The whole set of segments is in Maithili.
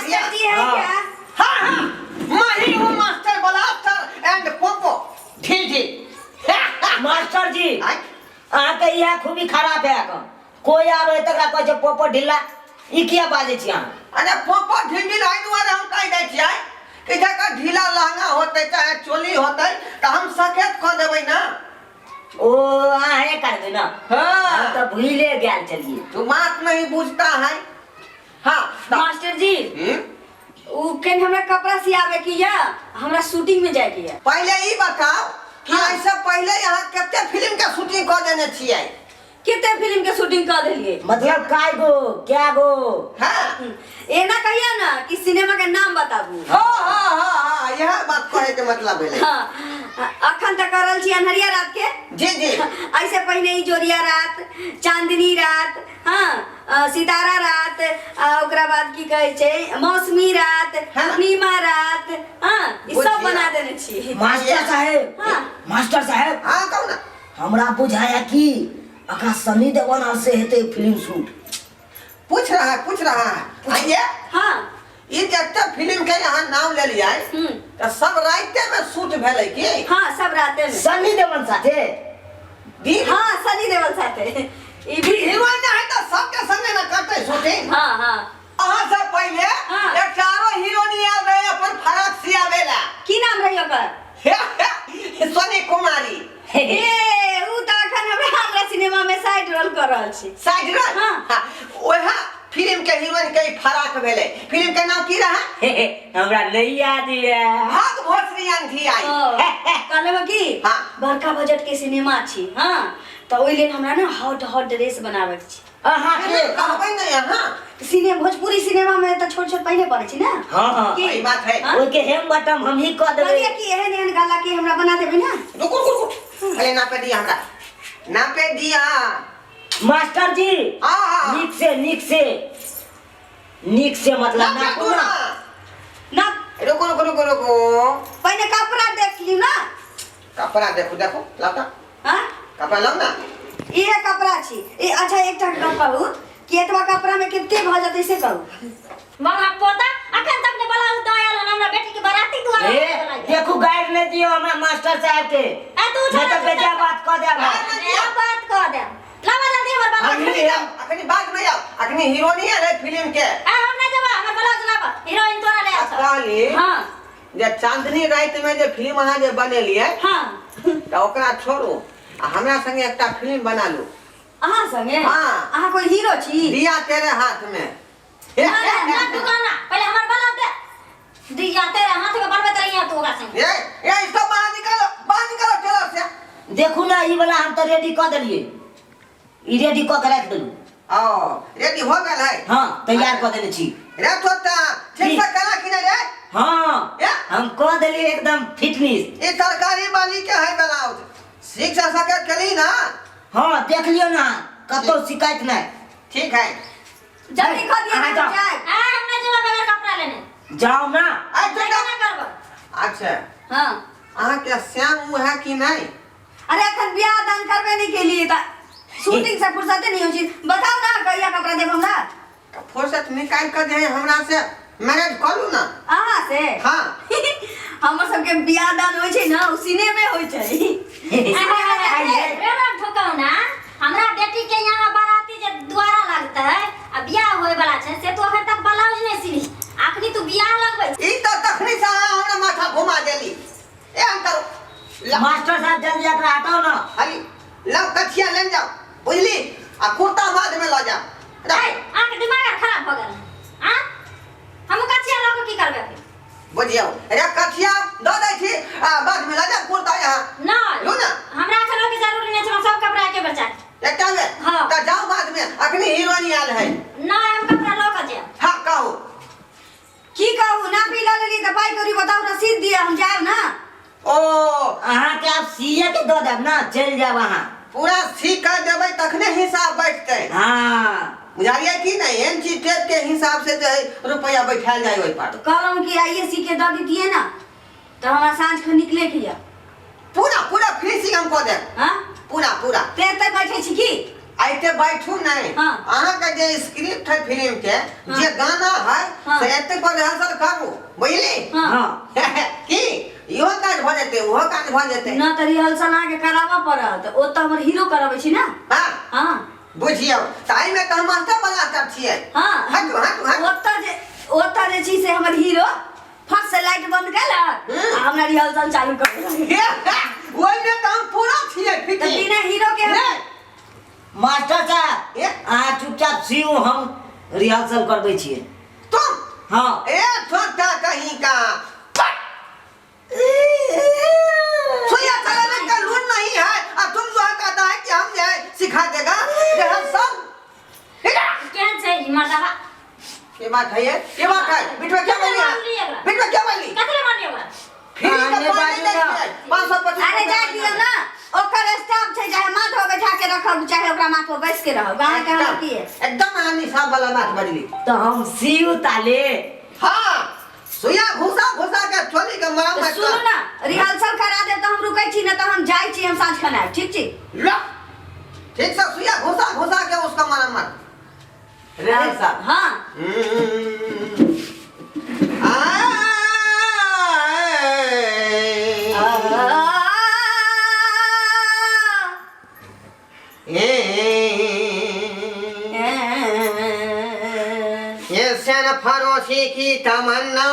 मास्टर जी है हाँ। क्या? हाँ हाँ, मैं ही हूँ मास्टर ब्लास्टर एंड पोपो ढील ढील। मास्टर जी, आय, अहाँके इएह खूबी खराब है अखन। कोई आबै तकरा कहै छै पोपो ढिल्ला, ई किया बाजै छी अहाँ? अरे पोपो ढील ढील एहि दुआरे हम कहि दै छियै कि जकर ढीला लहंगा होतै चाहे चोली होतै तऽ हम सकेत कऽ देबै ना। ओ अहें करबै ना? हाँ। हम तऽ भूले गेल छलियै। तू बात नहीं बुझता है। हाँ मास्टर जी, उ केन हमरा कपड़ा सियावे के या, हमरा शूटिंग में जाए के या। पहले ई बताओ कि हाँ। ऐसे पहले यहाँ कते फिल्म के शूटिंग कऽ देने छियै? कते फिल्म के शूटिंग कर देलिए? मतलब काय गो क्या गो? हाँ। एना कहिया ना कि सिनेमा के नाम बताबू। हाँ हाँ हाँ हाँ, यह बात कहे के मतलब भेलै। हाँ, अखन तक करल छी अन्हरिया रात के। जी जी। ऐसे पहिने ई जोरिया रात, चांदनी रात, हाँ, सितारा रात, ओकरा बाद की कहै छै मौसमी रात, हाँ। पूर्णिमा रात, हाँ, ई सब बुझिया। बना देने छी। मास्टर साहेब, हाँ। मास्टर साहेब। हाँ कहू ना। हमरा बुझाया कि अका सनी देओल आर से हेतै फिल्म शूट। पूछ रहा है, पूछ रहा है। आइए। हाँ। ई जते फिल्म के यहाँ नाम ले लिया है, तो सब राइते में शूट भेलै की? हाँ, सब राते में। सनी देओल साथे? दिन? हाँ, सनी देओल साथे। ई भी हीरोइन है तो सबके संगे ना करते शूटिंग। हाँ, हाँ। अहाँ से पहले हाँ। एक आरो हीरोइन आयल रहे अपन फराक सियावेला। की नाम रही ओकर? सोनी कुमारी। ए, उ त अखन हमरा हमरा सिनेमा में साइड रोल कर रहल छी। Side role? हाँ। हाँ, ओहा फिल्म के हीरोइन के फराक भेलै। फिल्म के नाम की रहा? हमरा नहीं याद ये। भाग भोसरी अंधी आई। ओ, कहले हो की? हाँ। बड़का बजट के सिनेमा छी, हाँ, त ओइ लेल हमरा ना हॉट हॉट ड्रेस बनावे के छी। अहाँ के कहबै नहीं अहाँ? भोजपुरी सिनेमा में त छोट छोट पहिने पड़ै छै ना? हाँ, हाँ। की? सही बात है। हाँ? ओइ के हेम बटम हम ही कह देबै। कहलियै कि एहन एहन गला के हमरा बना देबै ना? रुकू, रुकू, रुकू। पहले नापे दिया हमरा, नापे दिया। मास्टर जी, हाँ, हाँ, हाँ। नीक से, नीक से, नीक से मतलब नापे नापू दू ना। ना। ना। रुकू, रुकू, रुकू, रुकू। पहले कपड़ा देख लियौ ना। कपड़ा देखू, देखू, लाओ तो। हाँ? कपड़ा लाओ ना। इहे कपड़ा छी। ए, अच्छा एकटा गप कहू कि एतबा कपड़ा में कते भऽ जेतै से कहू। मगा पोता अखन तक ने ब्लाउज दऽ आयल हन हमरा बेटी के बराती दुआरा ए, पर चला गेल। देखू गाइड नहीं दियो हमरा मास्टर साहब के। ए, तू नहीं तो छोड़ा, बेजा तू बात कह देब। ए, बात कह देब। लावा जल्दी हमर ब्लाउज। हम अखनी जाओ, अखनी बाद में जाओ, अखनी हीरोइन आयल है फिल्म के। ए, हम नहीं जेबा, हमर ब्लाउज लावा, हीरोइन तोरा ले आयल छौ। कहली हाँ। जे चांदनी रात में जे फिल्म अहाँ जे बनेलियै, हाँ। तऽ ओकरा छोड़ू आ हमरा संगे एकटा फिल्म बना लू। अहाँ संगे? हाँ। अहाँ कोई हीरो छी? दिया तेरे हाथ में। ना, ना, ना, तू कहना, पहले हमर ब्लाउज दे। दिया तेरे हाथ में बनबैत रहिया तू ओकरा संगे। ए, ए, इसको बाहर निकालो, बाहर निकालो टेलर से। देखू ना, ई वाला हम तऽ रेडी कऽ देलियै, ई रेडी कऽ के राखि देलू। ओ, रेडी हो गेल है? हाँ, तैयार कऽ देने छी। रे तोता, ठीक से करा कि नहीं रे? हाँ, ए? हम कऽ देलियै एकदम फिटनेस। ई सरकारी वाली के है ब्लाउज, सीख से सके केली ना? हाँ, देख लियौ ना, कतौ शिकायत नहीं। ठीक है। जल्दी कऽ दिअ, अहाँ नहीं जाओ। जाए। ए, हम नहीं जेबै बगैर कपड़ा लेने। जाओ ना। अच्छा, नहीं जाओ। ना करबो। अच्छा। हाँ। अहाँ के श्याम उ है कि नहीं? अरे अखन बियाह दान करबे नहीं केलिए त शूटिंग से फुर्सते नहीं होइ छै। बताउ ना कहिया कपड़ा देब हमरा? त फुर्सत निकाल के जे हमरा से मैरिज करू ना। अहाँ से? हाँ। हमर सबके बियाह दान होइ छै ना, उ सिनेमे होइ छै। रे राम ठोकाउ ना, हमरा बेटी के यहाँ बाराती जे द्वारा लगतै आ बियाह होय वाला छै से तू अखन तक ब्लाउज नहीं सिली, अखनी तू बियाह लगबै। ई त तखनी से अहाँ हमरा माथा घुमा देली। ए अंकल, मास्टर साहब जल्दी एकरा हटाओ ना। अरे लाओ कथिया ले जाओ बुझली, आ कुर्ता बाद में ल जाओ। ए, अहाँके दिमाग आर खराब भऽ गेल आ? हम कथिया लऽ कऽ की करबै अखनी? बुझियौ, रे कथिया दऽ दै छी आ बाद में ल जाओ कुर्ता यहाँ। नहीं। लू ना। हमरा एखन ओहिके जरूरी नहि छै, हमरा सब कपड़ा एके बेर चाही। एकटा में? हाँ। तऽ जाओ बाद में, अखनी हीरोइन आयल है। नहीं, हम कपड़ा लऽ कऽ जायब। हाँ कहू। की कहू, नापी लऽ लेली तऽ पाइ कौड़ी बताउ, रसीद दिअ, हम जायब ना। ओ अहाँके आब सीए के दऽ देब ना, चलि जायब अहाँ। पूरा सी कऽ देबै तखने हिसाब बैठतै। हाँ। बुझलियै कि नहि? एन ची टेप के हिसाब से जे है रुपया बैठायल जाय ओहि पर। तऽ कहलहुँ कि आइए सी के दऽ दितियै ना तऽ हमरा साँझ खन निकले के यऽ। पूरा पूरा फिनिशिंग हम कऽ देब। हाँ? पूरा पूरा। ते एतऽ बैठे छी की? आइते बैठू नहीं। हाँ। अहाँ के जे स्क्रिप्ट है फिल्म के, जे गाना है, हाँ। से एते पर रिहर्सल करू, बुझली? हाँ। हाँ। की इहो काज भऽ जेतै, ओहो काज भऽ जेतै। ना तऽ रिहर्सल अहाँके कराबऽ पड़त, ओतऽ हमर हीरो कराबै छी ना। हाँ। हाँ। बुझियौ तऽ एहिमे तऽ हम मास्टर बला सब छियै। हाँ। हटू हटू हटू। ओतऽ जे छी से हमर हीरो फट से लाइट बंद केलक आ हमरा रिहर्सल चालू कर देलक। ओहिमे तऽ हम पूरा छियै तऽ फिट। बिना हीरो के हम नहि। मास्टर साहब, ए? अहाँ चुपचाप सिउ, हम रिहर्सल करबै छियै। तुम? हाँ। ए छोटा कहीं का सुइया चलाने का लून नहीं है और तुम जो है कहता है कि हम जो है सिखा देगा रिहर्सल। केहन छै ई मर्दबा? ये बात है, ये बात है। बिटवा क्या बोली है? बिटवा क्या बोली? कथी मानियो ओकरा? फ्री का आने पानी बाजू दै ना। छियै, 525। अरे जाय दियौ ना, ओकर स्टाफ छै, चाहे माथ पर बैठा के रखब चाहे ओकरा माथ पर बैस के रहब, अहाँके हमर की है? एकदम अहाँ निसाब वाला बात बजली। तऽ हम सिउ ताले। हाँ, सुइया घुसा घुसा के चोली के मरम्मत तऽ सुनू कर। ना, रिहर्सल करा देब तऽ हम रुकै छी, ना तऽ हम जाइ छी, हम साँझ खन आयब, ठीक छी? लो, ठीक से सुइया घुसा घुसा के उसका मरम्मत रिहर्सल। हाँ। ये सन फरोशी की तमन्ना,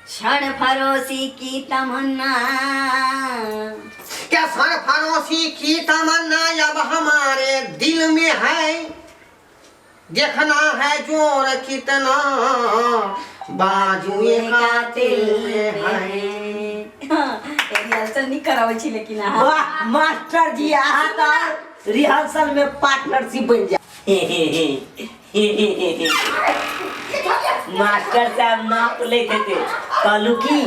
क्षण फरोशी की तमन्ना, क्या सन फरोशी की तमन्ना अब हमारे दिल में है, देखना है जोर कितना बाजुए कातिल में है। रिहर्सल नहीं कराबै छी लेकिन अहाँ। वाह मास्टर जी, अहाँ तऽ रिहर्सल में पार्टनरशिप बनि जा। मास्टर साहब नाप लैत हेतै, कहलू की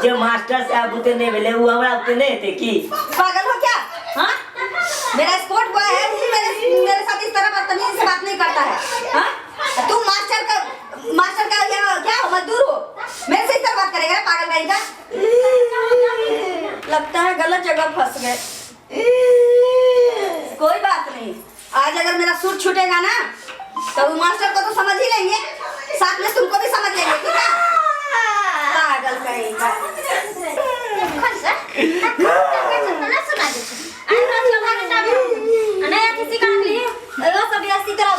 जे मास्टर साहब बुते नहि भेलै ओ हमरा बुते नहि हेतै की? पागल हो क्या? हाँ, मेरा स्पोर्ट बॉय है, वो मेरे मेरे साथ इस तरह बदतमीजी से बात नहीं करता है। हाँ, तुम मास्टर का यहाँ क्या हो, मजदूर हो? मेरे से इस तरह बात करेगा? पागल कहीं का, लगता है गलत जगह फंस गए। कोई बात नहीं, आज अगर मेरा सूट छूटेगा ना तो वो मास्टर को तो समझ ही लेंगे, साथ में तुमको भी समझ लेंगे, ठीक है? पागल कहीं का। तखन से तखन सुना दै छै। आइ रात के भागे तब आ नहि अथी सिखा ली ओ सब बेसी तोरा।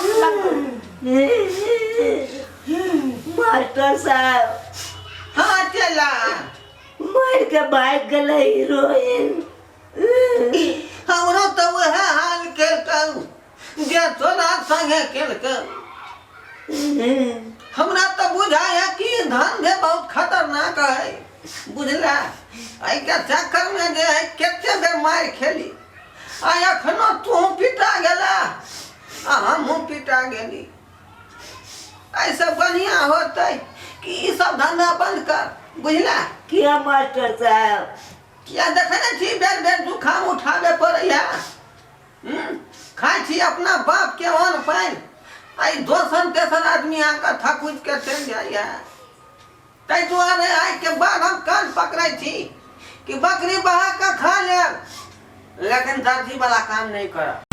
मास्टर साहब। हाँ चला। मार के भाग गेलै हीरोइन। हमरो तऽ वएह हाल केलकौ जे तोरा संगे केलकौ। हमरा तऽ बुझाय है कि धंधे बहुत खतरनाक है, बुझला? एहिके चक्करमे जे है कते बेर मारि खेली आ एखनो तू पिटा गेला आ हमहूँ पिटा गेली। एहिसँ बढ़िआँ होतै कि ई सब धंधा बंद कर, बुझला? किया मास्टर साहब? किया देखै नहि छी बेर बेर जुखाम उठाबे पड़ैया? खाइ छी अपना बाप के अन्न पानि, आ ई दोसर तेसर आदमी आके थकुचि के चलि जाइया। ताहि दुआरे आइके बाद हम कान पकड़ै छी कि बकरी बहा कऽ खा लेब लेकिन दर्जी वाला काम नहि करब।